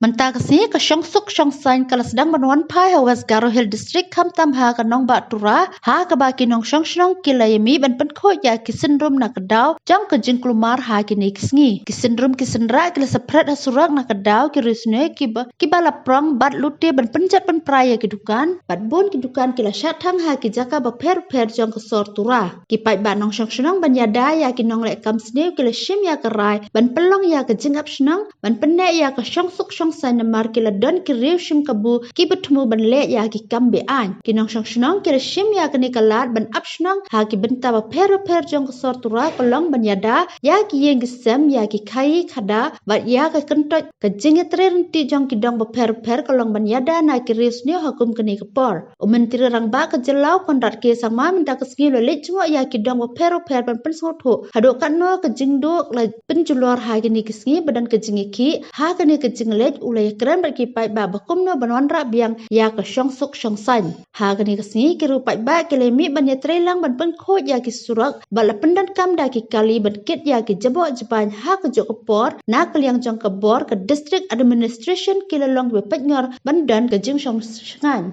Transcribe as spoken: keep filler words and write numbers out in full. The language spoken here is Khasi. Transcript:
Mynta ka sngi ka shongsuk shongsaiñ ka la sdang ban wan phai ha West Garo Hills District, khamtam ha ka nongbah Tura, ha kaba ki nongshong shnong ki la ïa mih ban pynkhuid ïa ki synrum na ka daw jong ka jingkulmar ha kine ki sngi. Ki synrum ki synrah ki la saphriang ha surok na ka daw ki riewsniew kiba, kiba la prong bad lute ban pynjot pynpra ïa ki dukan, bad bun ki dukan ki la shah thang ha ki jaka bapher bapher jong ka sor Tura. Ki paidbah nongshong shnong ban ïada ïa ki nongleh kam sniew ki la shim ïa ka rai ban pynlong ïa ka jingap shnong, ban pynneh ïa ka shongsuk shongsaiñ namar ki la don ki riew shim kabu kiba thmu ban leh ïa ki kam be-aiñ. Ki nongshong shnong ki la shim ïa kane ka lad ban ap shnong ha ki bynta bapher bapher jong ka sor Tura, ka long ban ïada ïa ki ïing ki sem, ïa ki khaïi khadar, bad ïa ka kyntoit ka jingïatrei ryntih jong ki dong bapher bapher ka long ban ïada na ki riewsniew ha kum kane ka por. U Myntri Rangbah ka jylla u Conrad K Sangma mynta ka sngi u la leit jngoh ïa ki dong bapher bapher ban pynsngewthuh haduh katno ka jingduk la pynjulor ha kine ki sngi ba don ka jingïakhih ha kane ka jingleit. U la ïakren bad ki paidbah ba kumno ban wanrah biang ïa ka shongsuk shongsaiñ. Ha kane ka sngi ki riew paidbah ki la mih ban ïatreilang ban pynkhuid ïa ki surok bad la pyndonkam da ki kali ban kit ïa ki jaboh jbaiñ. Ha kajuh ka por na ka liang jong ka bor ka District Administration ki la long ba peit ngor ban don ka jingshong shngaiñ.